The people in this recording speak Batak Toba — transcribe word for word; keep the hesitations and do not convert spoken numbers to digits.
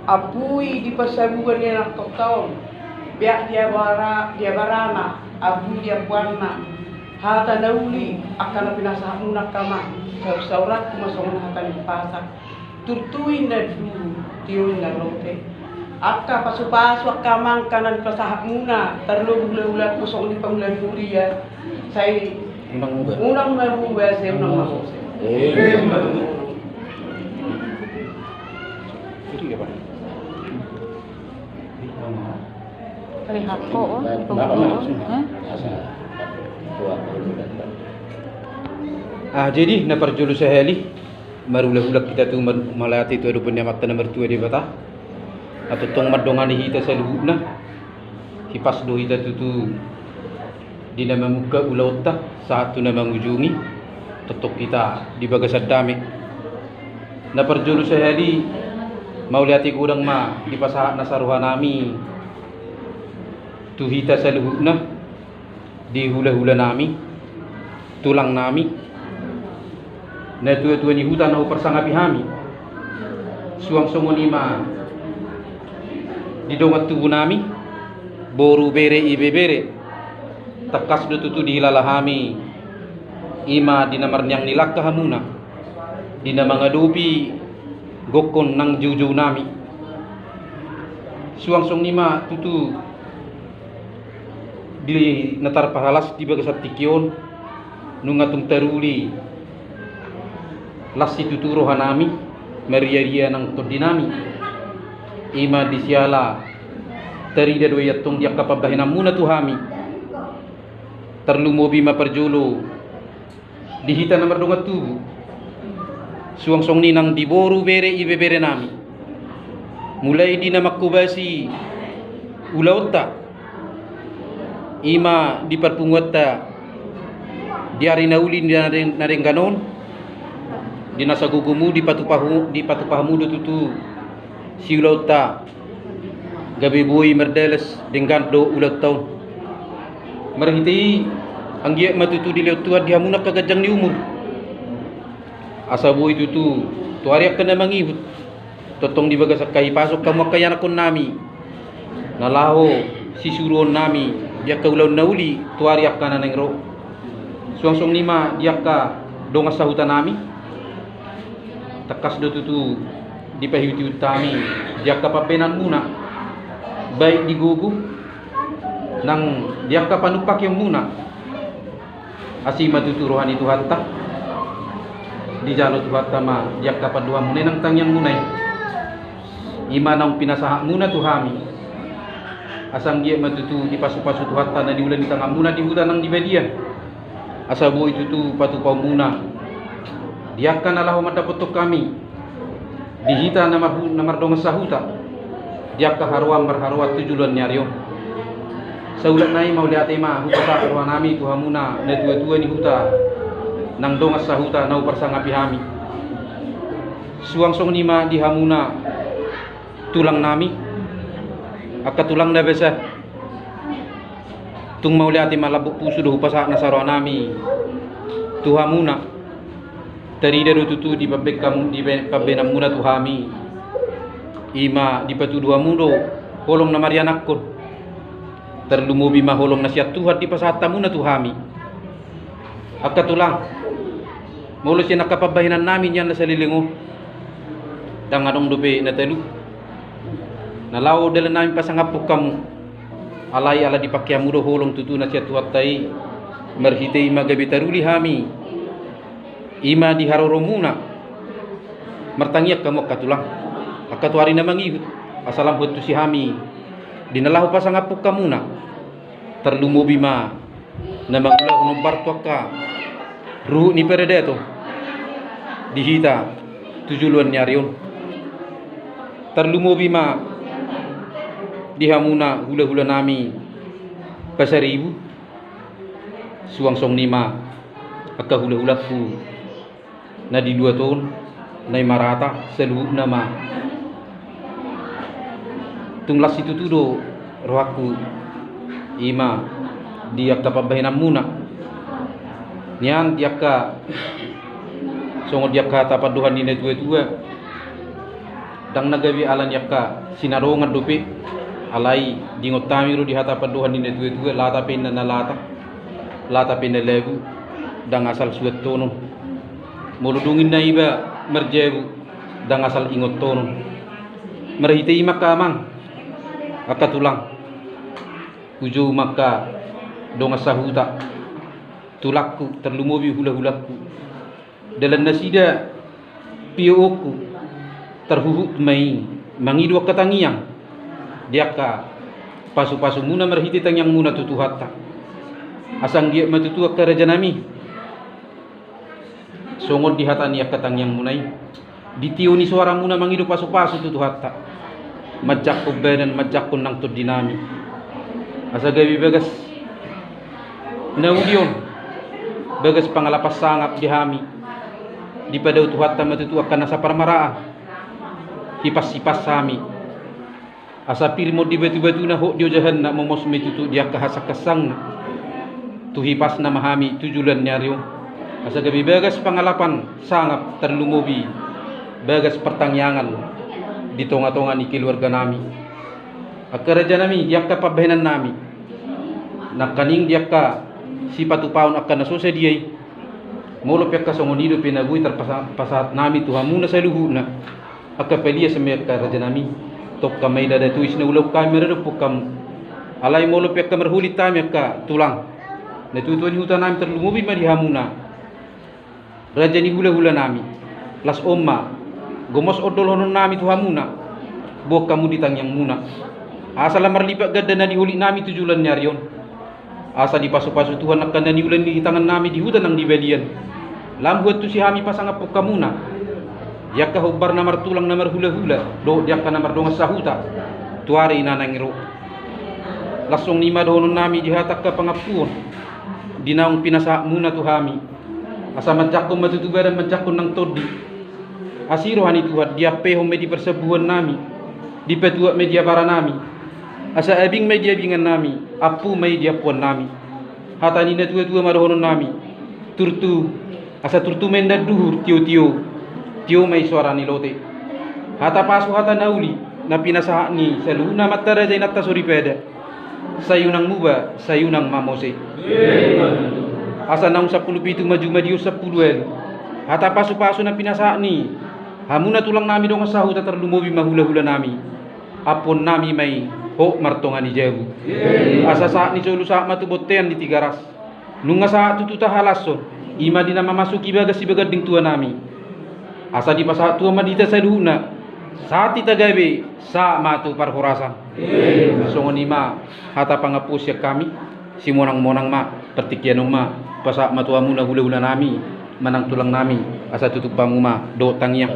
Ampui di pasabugan ni anakkonta on, beak di abara, di abarana, ampui di ampuanna, hata na uli, angka na pinasahatmuna angka amang, saur-sauranku ma songon hata ni pasak. Turtu inna duhut, tio inna lote. Angka pasupasu angka amang angka na nipasahatmuna, tarlumobi hulahulaku songon i pangula ni huria. Sai unang muba. Unang ma muba, sai unang ma mose. Eh. Jadi apa? Rehab ko, oh, di pangulu, oh. Hah? Ah, jadi na parjolo sahali, marhulahula hita tu ma-, mauliate tu adopan ni Amanta na martua Debata. Na tongtong mandongani hita saluhutna. Hipas do hita tutu di na mamungka ulaonta, sahat tu na mangujungi, tongtong hita di bagasan dame. Na parjolo sahali, mauliate godang ma dipasahat nasa rohanami tu hita saluhutna, di hulahulanami, tulangnami, natuatua ni huta na huparsangapi hami. Suang songon i ma di dongan tubunami, boru, bere, ibebere. Tangkas do tutu dihilala hami, i ma di na marniang ni langka hamuna, di na mangadopi gokhon nang joujounami. Suang songon i ma tutu di na tarpahalas di bagasan tingki on, nunga tung taruli las situtu rohanami, mariaria nang tondinami. I ma di siala tarida do i antong di angka pambahenanmuna tu hami. Tarlumobi ma parjolo di hita na mardongan tubu. Suang songon i nang di boru, bere, ibeberenami. Mulai di na manghobasi ulaonta, i ma di parpunguanta di ari na uli na deng-, na denggan on, di nasa gogomu dipatupahu-, dipatupahamu do tutu siulaonta. Gabe boi mardalan denggan do ulaonta on. Marhite i anggiat ma tutu dilehon Tuhan di hamuna angka ganjang ni umur. Asa boi tutu tu ari angka na mangihut. Tongtong di bagasan hahipason hamu angka ianakkonnami. Na laho sisuruonnami di angka ulaon na uli tu ari angka na naeng ro. Suang songon i ma di angka dongan sahutanami. Tangkas do tutu dipaihutihut hami di angka pambahenanmuna, baik di gogo nang di angka panumpahianmuna. Asi ma tutu roha ni Tuhanta. Dijalo Tuhanta ma di angka pandohanmuna i nang tangiangmuna i. I ma naung pinasahatmuna tu hami. Asa anggiat ma tutu dipasupasu Tuhanta na niula ni tanganmuna di huta nang di badia. Asa boi tutu patupaonmuna di angka na laho mandapothon hami, di hita na marhu-, na mardongan sahuta, di angka haroan marharoan tu joloan ni ari on. Saulak nai mauliate ma hupasahat rohanami tu hamuna natuatua ni huta nang dongan sahuta na huparsangapi hami. Suang songon i ma di hamuna tulangnami, angka tulang na basa. Tung mauliate ma lambok pusu do hupasahat nasa rohanami tu hamuna. Tarida do tutu di pambe-, di pambahenanmuna tu hami. I ma dipatudu hamu do holong na marianakhon. Tarlumobi ma holong na sian Tuhan dipasahat hamuna tu hami. Angka tulang, molo sian angka pambahenannami nian na saleleng on, ndang adong dope na talu. Na laho dalannami pasangaphon hamu. Alai ala dipangke hamu do holong tutu na sian Tuhanta i, marhite i ma gabe taruli hami. I ma di haroromuna. Martangiang hamu angka tulang, angka tu ari na mangihut, asa lam huantusi hami di na laho pasangaphon hamuna. Tarlumobi ma na mangulahon hombar tu angka ruhut ni paradaton di hita tu joloan ni ari on. Tarlumobi ma di hamuna hulahulanami Pasaribu. Suang songon i ma angka hulahulangku na di luat on, na i marata saluhutna ma. Tung las situtu do rohangku, i ma di angka pambahenanmuna. Nian di angka, songon di angka hata pandohan ni natuatua. Ndang na gabe ala ni angka sinarongan dope, alai diingot hami do di hata pandohan ni na tua-tua, lata pe na lata, lata pe na labu, ndang asal suantonon. Molo dung ninna iba marjabu, ndang asal ingotonon. Marhite i ma angka amang, angka tulang, hujou ma angka dongan sahuta, tulangku, tarlumobi hula-hulangku. Dalan nasida pioonku, tarhuhut ma i mangido angka tangiang di angka pasu-pasumuna marhite tangiangmuna tu Tuhanta. Asa anggiat ma tutu angka rajanami, songon di hata ni angka tangiangmuna i, di tio ni soaramuna mangido pasu-pasu tu Tuhanta, manjangkon badan, manjangkon nang tondinami. Asa gabe bagas na uli on, bagas pangalapan sangap di hami. Dipadao Tuhanta ma tutu angka nasa parmaraan, hipas-hipas hami. Asa pir ma on di batu-batuna, hot di ojahanna, momos ma i tutu di angka hasangkasangna. Tu hipasna ma hami tu joloan ni ari on. Asa gabe bagas pangalapan sangap, tarlumobi bagas partangiangan di tonga-tonga ni keluarganami. Angka rajanami, di angka pambahenannami, nangkaning di angka sipatupaon angka na so sadia i, molo pe angka songon i dope na boi tarpasa-, pasahatnami tu hamuna saluhutna, angka palias ma i angka rajanami. Tongka ma i ndada tois na ulaon hami maradophon hamu. Alai molo pe angka marhulit hami angka tulang, na tua-tua ni hutanami, tarlumobi ma di hamuna raja ni hula-hulanami. Las on ma, gomos on do dohononnami tu hamuna, boan hamu di tangiangmuna. Asa lam marlipat ganda na dihulitnami tu joloan ni ari on. Asa dipasu-pasu Tuhan angka na niula ni tangannami di huta nang di balian, lam huantusi hami pasangaphon hamuna di angka hombar na martulang, na marhula-hula, dohot di angka na mardongan sahuta tu ari na naeng ro. Las on i ma dohononnami di hata angka pangampuon di naung pinasahatmuna tu hami. Asa manjangkon ma tutu badan, manjangkon nang tondi. Asi roha ni Tuhan, diampehon ma i di parsambuannami, dipatuat ma i di abaranami. Asa abing ma i di abingannami, ampu ma i di ampuannami. Hata ni na tua-tua ma dohononnami: Turtu, asa turtu ma i anduhur, tio-tio, tio ma i soara ni lote. Hata pasu, hata na uli, na pinasahat ni saluhutna amanta raja, inanta soripada: Sai unang muba, sai unang mamose. Asa naung sampulu pitu ma jumadi on sampulu ualu. Hata pasu-pasu na pinasahat ni hamuna tulangnami, dongan sahuta, tarlumobi ma hula-hulanami, ampuonnami ma i hot martonga ni jabu. Asa sahat ni solu sahat ma tu bontean ni Tigaras. Nunga sahat tutu tahalashon, i ma di na mamasuki bagas sibaganding tuanami. Asa dipasahat Tuhan ma di hita saluhutna, sahat hita gabe, sahat ma tu parhorasan. Songon i ma hata pangampuon sian hami. Simonang-monang ma partingkian on ma, pasahat ma tu hamuna hula-hulanami manang tulangnami, asa tutup hamu ma dohot tangiang.